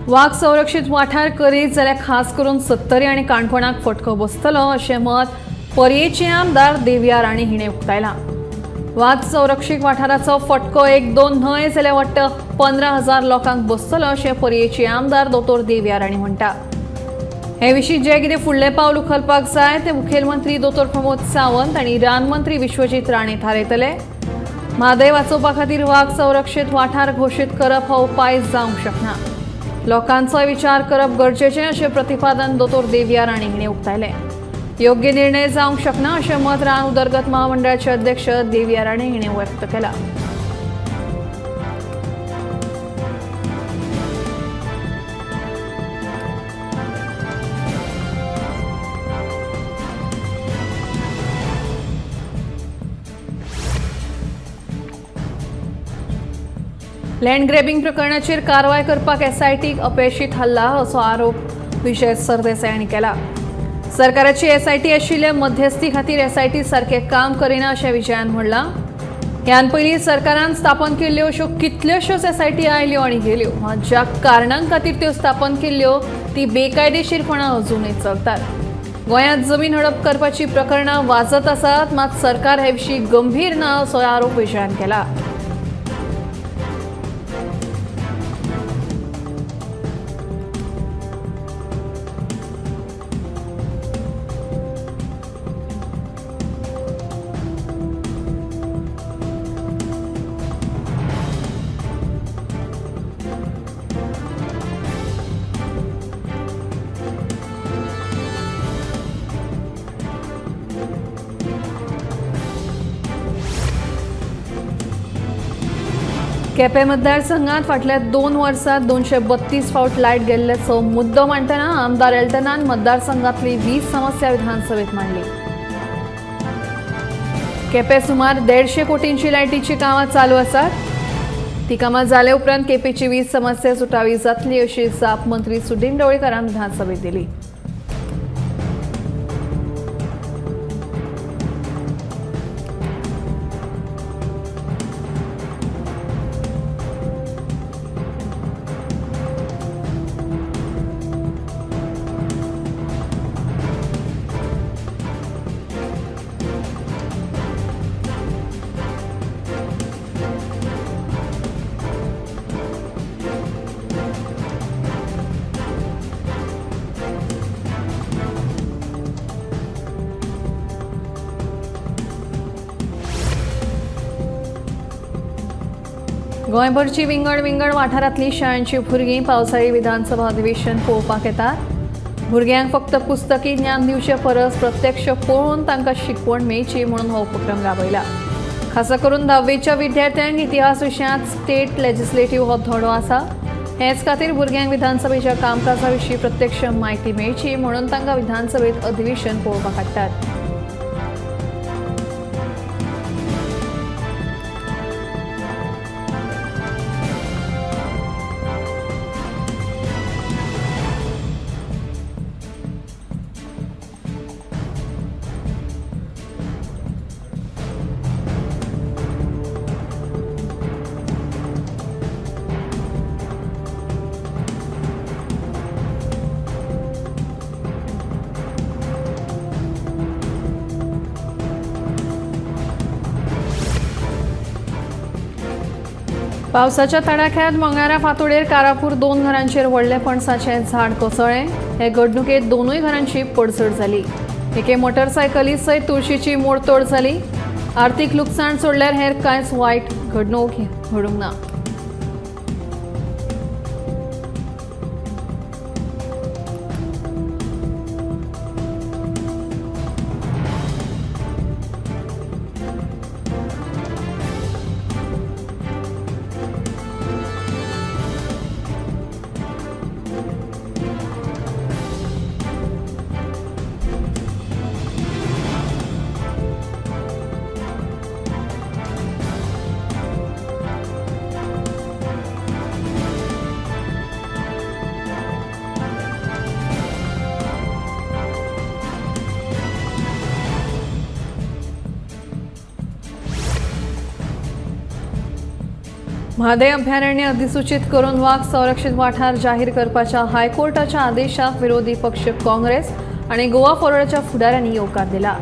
वाग संरक्षीत वाठार करीत जाल्यार खास करून सत्तरी आनी काणकोणाक फटको बसतलो अशें मत पर्येचे आमदार देविया राणे हिणें उक्तायलां. वाग संरक्षीत वाठाराचो फटको 1-2 न्हय जाल्यार वट्ट 15,000 लोकांक बसतलो अशें पर्येचे आमदार दोतोर देविया राणे म्हणटा. हे विशीं जे कितें फुडलें पावल उखलपाक जाय ते मुखेलमंत्री दोतोर प्रमोद सावंत आनी रानमंत्री विश्वजीत राणे थारायतले. म्हादय वाचोवपा खातीर वाग संरक्षीत वाठार घोशीत करप हो उपाय जावंक शकना. लोकांचोय विचार करप गरजेचें अशें प्रतिपादन दोतोर देविया राणे हिणें उक्तायलें. योग्य निर्णय जावंक शकना अशें मत रान उदरगत महामंडळाचे अध्यक्ष देविया राणे हिणें व्यक्त केलां. लँड ग्रॅबिंग प्रकरणाचेर कारवाय करपाक एसआयटीक अपेशी थारला असो आरोप विजय सरदेसाय हांणी केला. सरकाराची एसआयटी आशिल्ल्या मध्यस्थी खातीर एसआयटी सारकें काम करिना अशें विजयान म्हणलां. ह्यान पयलीं सरकारान स्थापन केल्ल्यो अश्यो कितल्योश्योच एसआयटी आयल्यो आनी गेल्यो. मात ज्या कारणां खातीर त्यो स्थापन केल्ल्यो ती बेकायदेशीरपणां अजूनय चलतात. गोंयांत जमीन हडप करपाची प्रकरणां वाजत आसात, मात सरकार हे विशीं गंभीर ना असो आरोप विजयान केला. केपें मतदारसंघात फाटल्या 2 वर्सात 232 फावट लायट गेल्ल्याचो मुद्दो मांडटना आमदार एल्टनान मतदारसंघातली 20 समस्या विधानसभेत मांडली. केपें सुमार 150 कोटींची लायटीची कामां चालू आसात. ती कामां जाले उपरांत केपेंची वीज समस्या सुटावी जातली अशी जाप मंत्री सुदिन ढवळीकारान विधानसभेत दिली. गोंयभरची विंगड विंगड वाठारांतली शाळांची भुरगीं पावसाळी विधानसभा अधिवेशन पळोवपाक येतात. भुरग्यांक फक्त पुस्तकी ज्ञान दिवचे परस प्रत्यक्ष पळोवन तांकां शिकवण मेळची म्हणून हो उपक्रम राबयला. खासा करून 10वीच्या विद्यार्थ्यांक इतिहास विशयांत स्टेट लेजिस्लेटिव्ह हो धडो आसा. हेच खातीर भुरग्यांक विधानसभेच्या कामकाजा विशीं प्रत्यक्ष म्हायती मेळची म्हणून तांकां विधानसभेत अधिवेशन पळोवपाक हाडटात. पावसाच्या तडाख्यात मंगळारा फांतोडेर कारापूर 2 घरांचेर व्हडलें पणसाचें झाड कोसळ्ळें. हे घडणुकेंत 2 घरांची पडझड जाली. एके मोटरसायकली सयत तुळशीची मोडतोड जाली. आर्थीक लुकसाण सोडल्यार हेर कांयच वायट घडणूक घडूंक ना. म्हादय अभयारण्य अधिसूचित करून वाग संरक्षित वाठार जाहीर करपाच्या हायकोर्टाच्या आदेशाक विरोधी पक्ष काँग्रेस आनी गोवा फॉरवर्डाच्या फुडाऱ्यांनी येवकार दिला.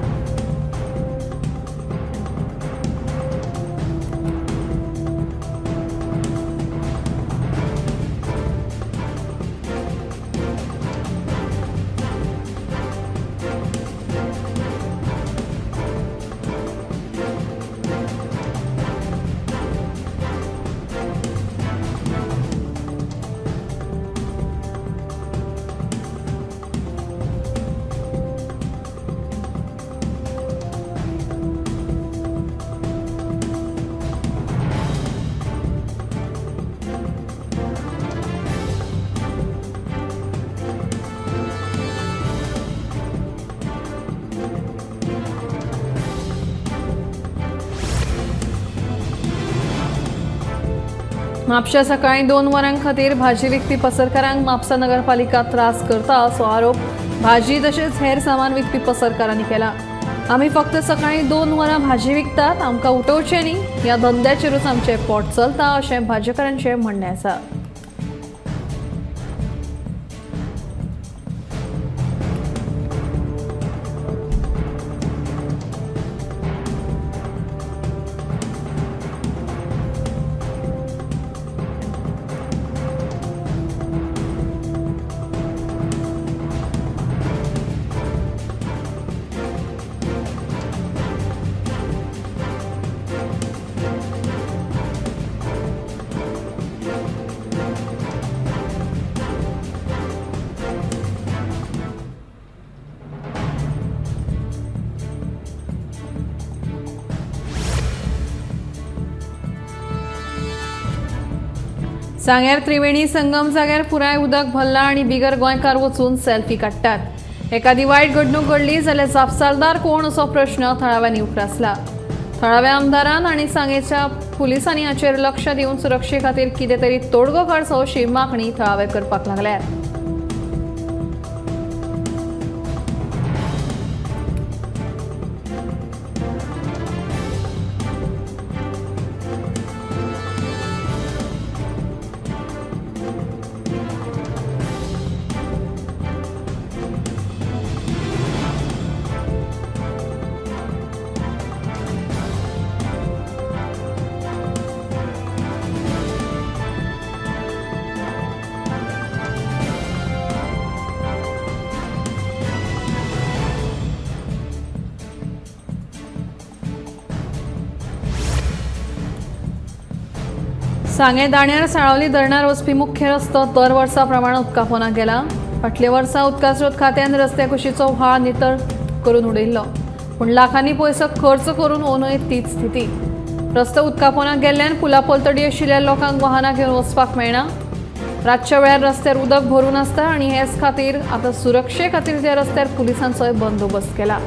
म्हापशा सकाळी 2 वरां खातीर भाजी विकपी पसरकारांक म्हापसा नगरपालिका त्रास करता असो आरोप भाजी तशेंच हेर सामान विकपी पसरकारांनी केला. आमी फक्त सकाळी 2 वरां भाजी विकतात, आमकां उठोवचें न्ही, ह्या धंद्याचेरूच आमचें पोट चलता अशें भाजकारांचें म्हणणें आसा. सांग्यार त्रिवेणी संगम जाग्यार पुराय उदक भरला आनी बिगर गोंयकार वचून सेल्फी काडटात. एखादी वायट घडणूक घडली जाल्यार जापसालदार कोण असो प्रश्न थळाव्यांनी उप्रासला. थळाव्या आमदारान आनी सांगेच्या पुलिसांनी हाचेर लक्ष दिवन सुरक्षे खातीर कितें तरी तोडगो काडचो अशी मागणी थळावे करपाक लागल्यात. सांगें दाण्यार साळावली धरणार वचपी मुख्य रस्तो दर वर्सा प्रमाण उदका पोंदा गेला. फाटल्या वर्सा उदका स्रोत खात्यान रस्त्या कुशीचो व्हाळ नितळ करून उडयल्लो, पूण लाखांनी पयसो खर्च करून ओनय तीच स्थिती. रस्तो उदका पोंदा गेल्ल्यान पुला पलतडी आशिल्ल्या लोकांक वाहनां घेवन वचपाक मेळना. रातच्या वेळार रस्त्यार उदक भरून आसता आनी हेच खातीर आतां सुरक्षे खातीर त्या रस्त्यार पुलिसांचोय बंदोबस्त केला.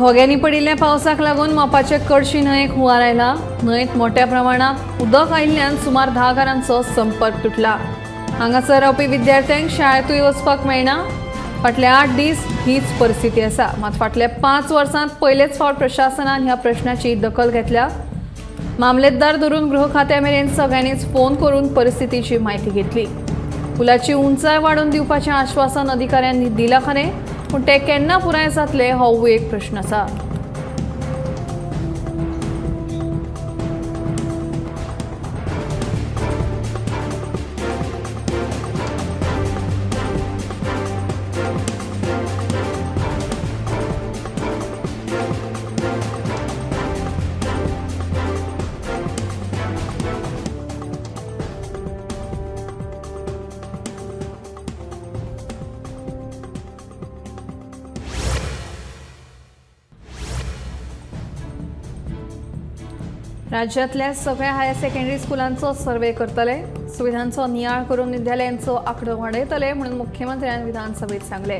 घोग्यांनी पडिल्ल्या पावसाक लागून मोपाचे कडशी न्हंयेक हुंवार आयला. न्हंयेत मोठ्या प्रमाणात उदक आयिल्ल्यान सुमार 10 घरांचो संपर्क तुटला. हांगासर रावपी विद्यार्थ्यांक शाळेंतूय वचपाक मेळना. फाटले 8 दीस हीच परिस्थिती आसा. मात फाटल्या 5 वर्सांत पयलेच फावट प्रशासनान ह्या प्रश्नाची दखल घेतल्या. मामलेतदार धरून गृह खात्या मेरेन सगळ्यांनीच फोन करून परिस्थितीची म्हायती घेतली. पुलाची उंचाय वाडोवन दिवपाचें आश्वासन अधिकाऱ्यांनी दिलां खरें, पूण ते केन्ना पुराय जातले हो एक प्रश्न आसा. राज्यातल्या सगळ्या हायर सेकंडरी स्कुलांचो सर्वे करतले, सुविधांचो नियाळ करून विद्यालयांचो आंकडो वाडयतले म्हणून मुख्यमंत्र्यान विधानसभेत सांगले।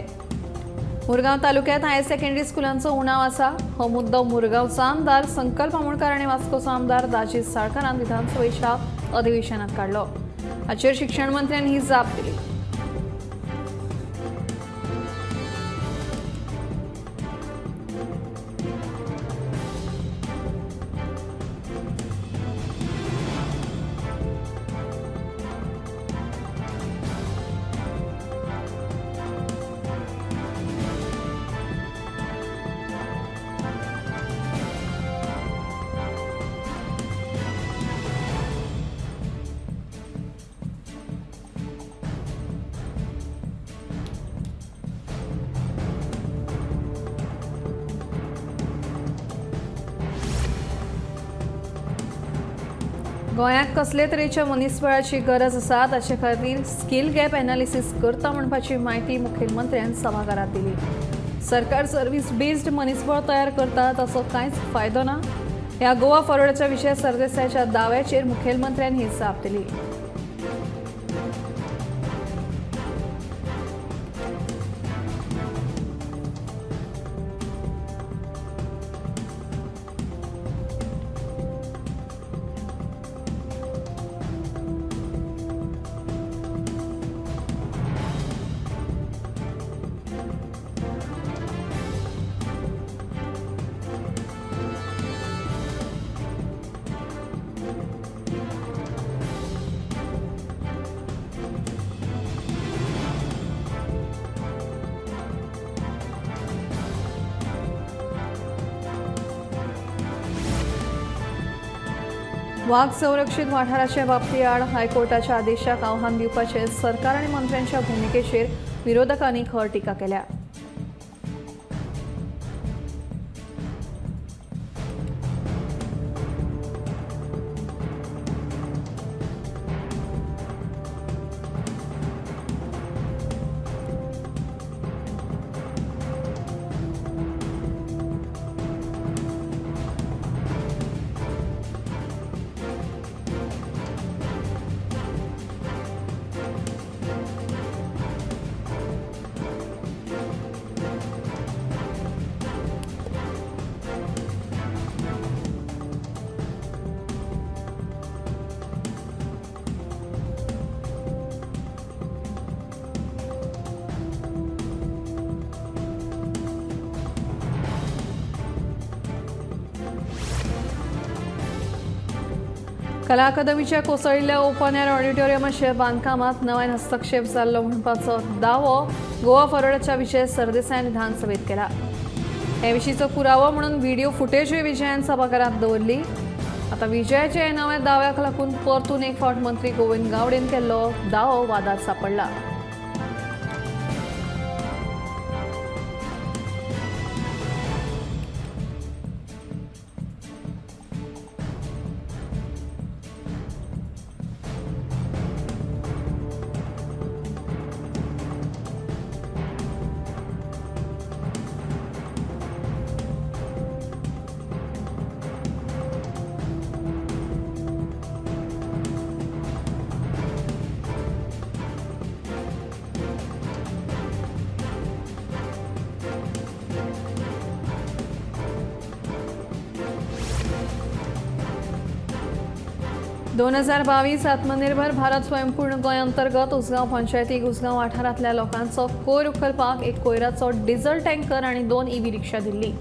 मुरगांव तालुक्यात हायर सेकंडरी स्कुलांचो उणाव आसा, हो मुद्दो मुरगांवचो आमदार संकल्प आमोणकार आनी वास्कोचो आमदार दाजी साळकारान विधानसभेच्या अधिवेशनात काडलो। हाचेर शिक्षण मंत्र्यान ही जाप दिली। गोंयांत कसले तरेच्या मनीसबळाची गरज आसा ताचे खातीर स्किल गॅप एनालिसीस करता म्हणपाची म्हायती मुखेलमंत्र्यान सभाघरात दिली। सरकार सर्व्हिस बेस्ड मनीसबळ तयार करता ताचो कांयच फायदो ना। ह्या गोवा फॉरवर्डाच्या विशय सरदेसायाच्या दाव्याचेर मुखेलमंत्र्यान ही जाप दिली। वाघ संरक्षित वाठाराच्या बाबतीआड हायकोर्टाच्या आदेशाक आव्हान दिवपाचे सरकार आनी मंत्र्यांच्या भुमिकेचेर विरोधकांनी खर टिका केल्या। कला अकादमीच्या कोसळिल्ल्या ओपन एअर ऑडिटोरियमाच्या बांदकामात नव्यान हस्तक्षेप जाल्लो म्हणपाचो दावो गोवा फॉरवर्डाच्या विजय सरदेसायान विधानसभेत केला। हे विशींचो पुरावो म्हणून व्हिडिओ फुटेजूय विजयान सभाघरात दवरली। आतां विजयाच्या ह्या नव्या दाव्याक लागून परतून एक फावट मंत्री गोविंद गावडेन केल्लो दावो वादात सापडला। दोन 2022 आत्मनिर्भर भारत स्वयंपूर्ण गोंय अंतर्गत उसगांव पंचायतीक उसगांव वाठारांतल्या लोकांचो कोयर उखलपाक एक कोयराचो डिझल टँकर आनी 2 ईव्ही रिक्षा दिल्ली।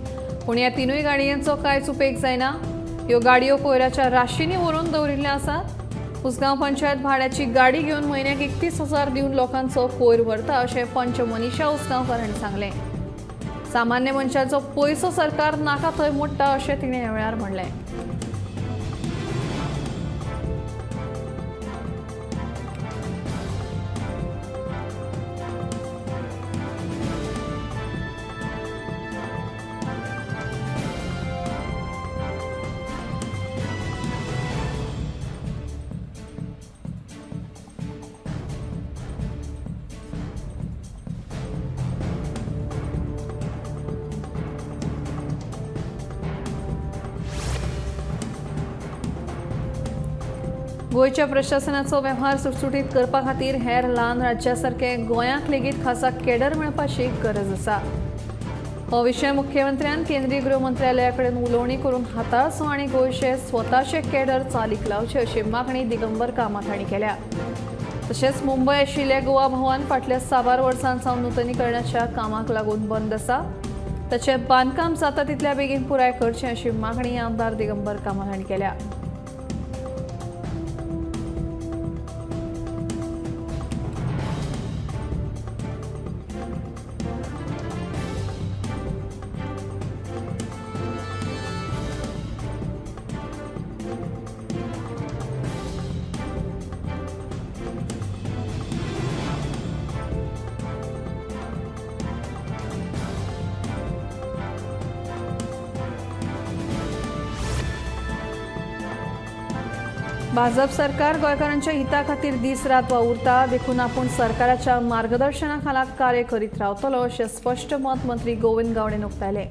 पूण ह्या तिनूय गाडयांचो कांयच उपेग जायना। ह्यो गाडयो कोयराच्या राशींनी व्हरून दवरिल्ल्यो आसात। उसगांव पंचायत भाड्याची गाडी घेवन म्हयन्याक 31,000 दिवन लोकांचो कोयर व्हरता अशें पंच मनीषा उसगांवकर हांणी सांगलें। सामान्य मनशाचो पयसो सरकार नाका थंय मोडटा अशें तिणें ह्या वेळार म्हणलें। गोंयच्या प्रशासनाचो वेव्हार सुटसुटीत करपा खातीर हेर ल्हान राज्या सारके गोंयांक लेगीत खासा केडर मेळपाची गरज आसा। हो विशय मुख्यमंत्र्यान केंद्रीय गृह मंत्रालया कडेन उलोवणी करून हाताळचो आनी गोंयचे स्वताचे केडर चालीक लावचे अशी मागणी दिगंबर कामत हांणी केल्या। तशेंच मुंबय आशिल्ले गोवा भवन फाटल्या साबार वर्सां सावन नुतनीकरणाच्या कामाक लागून बंद आसा, ताचें बांदकाम जाता तितल्या बेगीन पुराय करचें अशी मागणी आमदार दिगंबर कामत हांणी केल्या। भाजप सरकार गोंयकारांच्या हिता खातीर दीस रात वावुरता, देखून आपूण सरकाराच्या मार्गदर्शना खाला कार्य करीत रावतलो अशें स्पश्ट मत मंत्री गोविंद गावडेन उक्तायलें।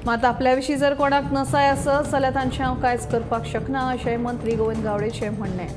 मात आपल्या विशीं जर कोणाक नसाय आसत जाल्यार तांचें हांव कांयच करपाक शकना अशें मंत्री गोविंद गावडेचें म्हणणें।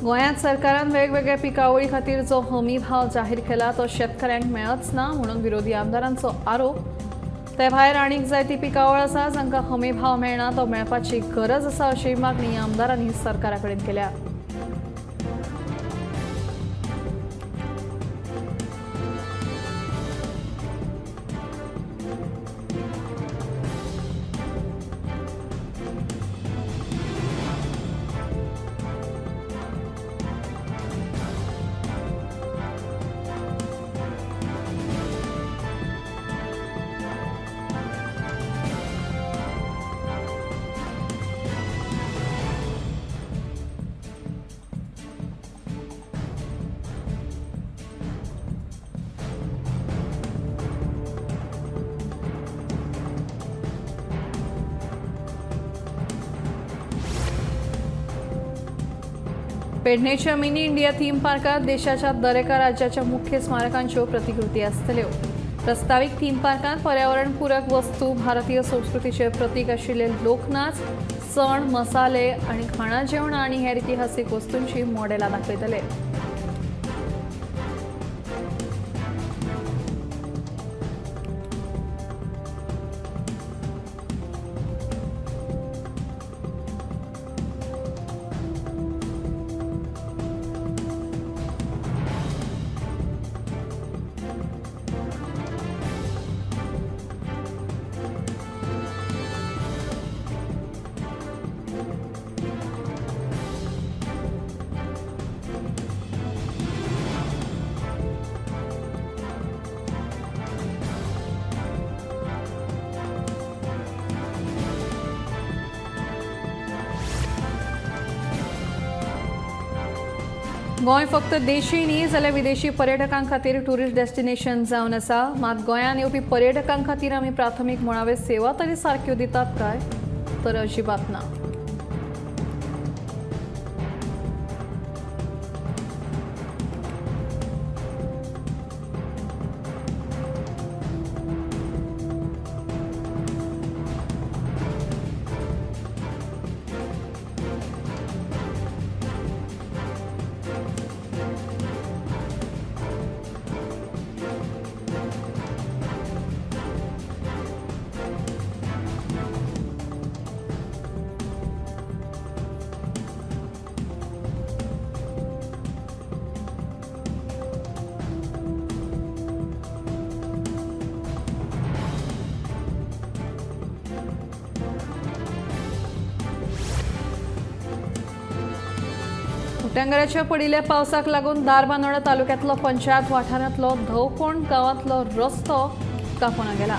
गोंयांत सरकारान वेगवेगळ्या पिकावळी खातीर जो हमी भाव जाहीर केला तो शेतकऱ्यांक मेळच ना म्हणून विरोधी आमदारांचो आरोप। ते भायर आनीक जायती पिकावळ आसा जांकां हमी भाव मेळना तो मेळपाची गरज आसा अशी मागणी आमदारांनी सरकारा कडेन केल्या। पेडणेच्या मिनी इंडिया थीम पार्कात देशाच्या दरेका राज्याच्या मुख्य स्मारकांच्यो प्रतिकृती आसतल्यो। प्रस्तावीत थीम पार्कात पर्यावरणपूरक वस्तू, भारतीय संस्कृतीचे प्रतीक आशिल्ले लोकनाच, सण, मसाले आनी खाणां जेवणां आनी हेर इतिहासीक वस्तूंची मॉडेलां दाखयतले। गोंय फक्त देशी न्ही जाल्यार विदेशी पर्यटकां खातीर टुरिस्ट डेस्टिनेशन जावन आसा। मात गोंयांत येवपी पर्यटकां खातीर आमी प्राथमीक मुळाव्यो सेवा तरी सारक्यो दितात काय तर अजिबात ना। उटंगाराच्या पडिल्ल्या पावसाक लागून धारबांदोडा तालुक्यांतलो पंचायत वाठारांतलो धवकोण गांवांतलो रस्तो कापून गेला.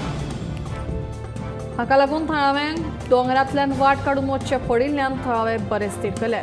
हाका लागून थळाव्यांक दोंगरांतल्यान वाट काडून वचचें पडिल्ल्यान थळावे बरेच तिडकले.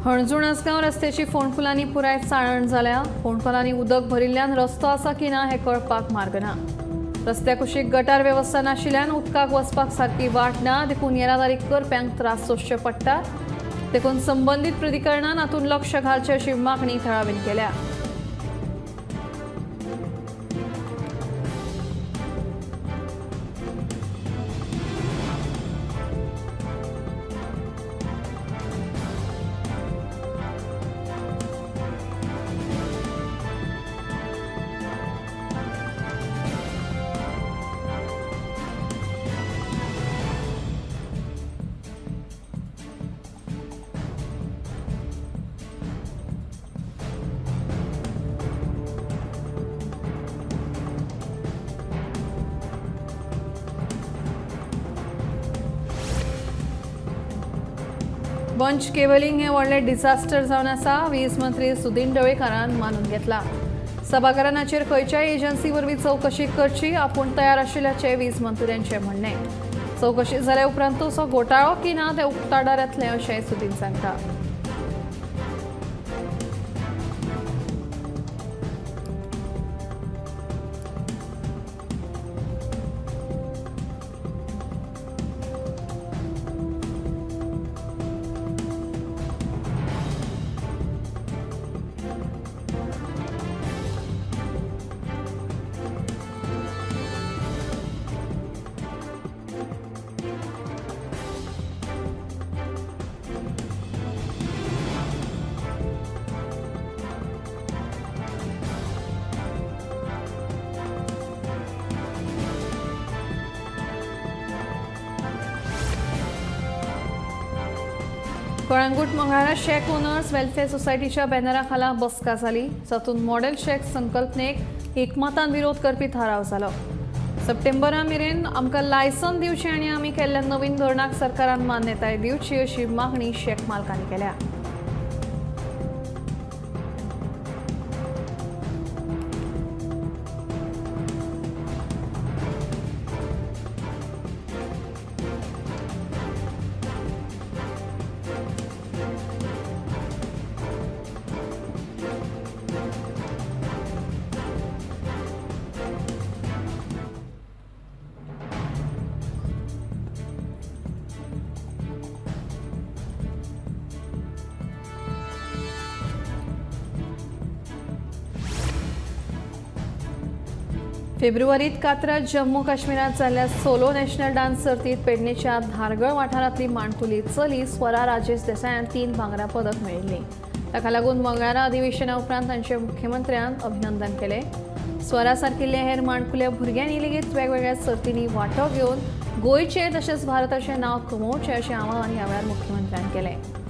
हणजूण आसगांव रस्त्याची फोंडकुलांनी पुराय चाळण जाल्या. फोंडकुलांनी उदक भरिल्ल्यान रस्तो आसा की ना हें कळपाक मार्ग ना. रस्त्या कुशीक गटार वेवस्था नाशिल्ल्यान उदकाक वचपाक सारकी वाट ना, देखून येरादारी करप्यांक त्रास सोंसचे पडटात. देखून संबंदीत प्राधिकरणान हातूंत लक्ष घालचें अशी मागणी थळाव्यांनी केल्या. बंच केबलिंग हे व्हडलें डिझास्टर जावन आसा, वीज मंत्री सुदिन ढवळीकारान मानून घेतला. सभाघरांचेर खंयच्याय एजन्सी वरवीं चवकशी करची आपूण तयार आशिल्ल्याचें वीज मंत्र्यांचें म्हणणें. चवकशी जाल्या उपरांतूच हो घोटाळो की ना तें उक्ताडार येतलें अशें सुदिन सांगता. कळंगूट मंगळारा शॅक ओनर्स वेलफेअर सोसायटीच्या बॅनरा खाला बसका जाली, जातूंत मॉडेल शॅक संकल्पनेक एकमतान विरोध करपी थाराव जालो. सप्टेंबरा मेरेन आमकां लायसन दिवचें आनी आमी केल्ल्या नवीन धोरणाक सरकारान मान्यताय दिवची अशी मागणी शॅक मालकांनी केल्या. फेब्रुवारीत कात्रात जम्मू काश्मीरात जाल्ल्या सोलो नॅशनल डान्स सर्तीत पेडणेच्या धारगळ वाठारांतली माणकुली चली स्वरा राजेश देसायान 3 भांगरा पदक मेळिल्ली. ताका लागून मंगळारा अधिवेशना उपरांत तांचे मुख्यमंत्र्यान अभिनंदन केलें. स्वरा सारकिल्ल्या हेर माणकुल्या भुरग्यांनी लेगीत वेगवेगळ्या सर्तींनी वांटो घेवन गोंयचें तशेंच भारताचें नांव कमोवचें अशें आवाहन ह्या वेळार मुख्यमंत्र्यान केलें.